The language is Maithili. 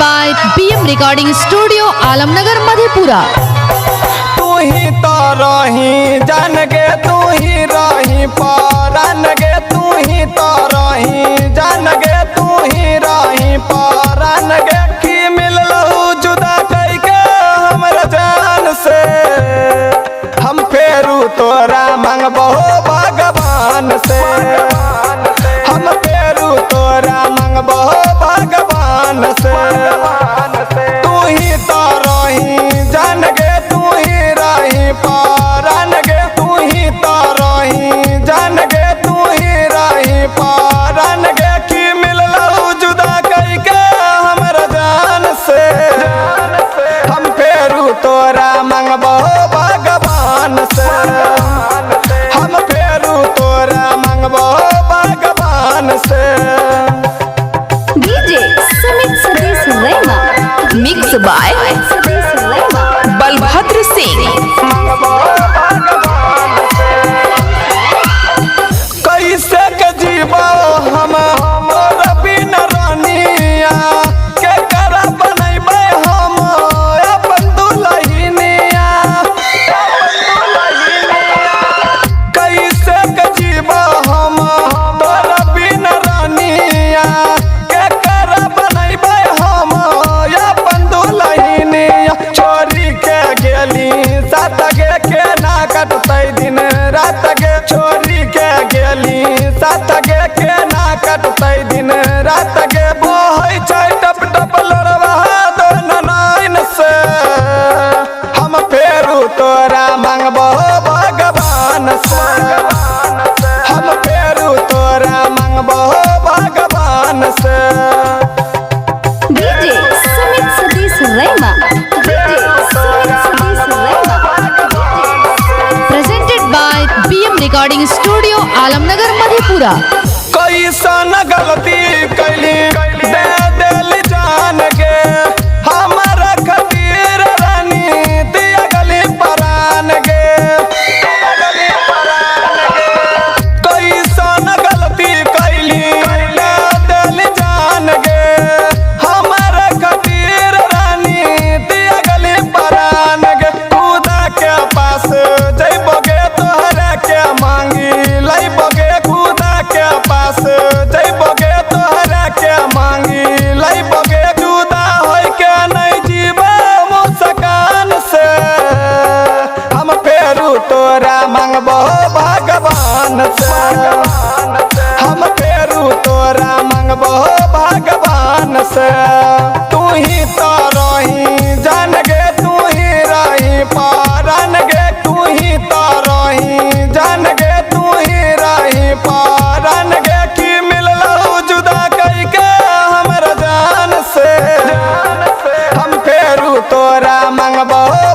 by BM Recording Studio, Alamnagar, Madhepura. तू ही तो रही जान गे, तू ही रही परान गे, तू ही तो रही जान गे, तू ही रही परान गे। की मिललहु जुदा कई के हमरा जान से, हम फेरू तोरा मंगबहो भगवान से, हम फेरू तोरा मंगबहो भगवान से। तू ही तो रही जान गे, तू ही रही परान गे, तू ही तो रही जान गे, तू ही रही परान गे। की मिललहु जुदा कई के हमरा जान से, हम फेरू तोरा मंगबहो भगवान से, हम फेरू तोरा मंगबहो भगवान से। DJ Sumit Satish Rema. Mix by Satish Rema. Balbhadra Singh. कैसे के जीवो हम तोरा बिन रानिया, के करा बनैबै हम अपन दुलहिनिया। कैसे के जीवो हम तोरा बिन रानिया, के करा बनैबै हम अपन दुलहिनिया। छोरी के गेली सात गे के ना कटतै दिन रात गे, छोरी के गेली सात गे के ना कटतै दिन रात गे। बहै छै टप टप लोरवा दोन नैन से, हम फेरू तोरा मंगबहो भगवान से, हम फेरू तोरा मंगबहो भगवान से। DJ Sumit Satish Rema. DJ Sumit Satish Rema. Presented by BM Recording Studio, Alamnagar, Madhepura. कैसन गलती कैली दे दिल जान गे, हमारा खातिर रानी दिया गली परान गे। कैसन गलती कैली दे दिल जान गे, हमारा खातिर रानी दिया गली परान गे। खुदा के पास जइबो गे तोहरा के मांगी लइबो गे, खुदा के पास जइबो गे तोहरा के मांगी लइबो गे। जुदा होय के नहीं जीबो मुस्कान से, हम फेरू तोरा मंगबहो भगवान से, हम फेरू तोरा मंगबहो भगवान से। तू ही तो रही जान गे, तू ही रही परान गे, तू ही तो रही जान गे, तू ही रही परान गे। की मिललहु जुदा कई के हमरा जान से, हम फेरू तोरा मंगबहो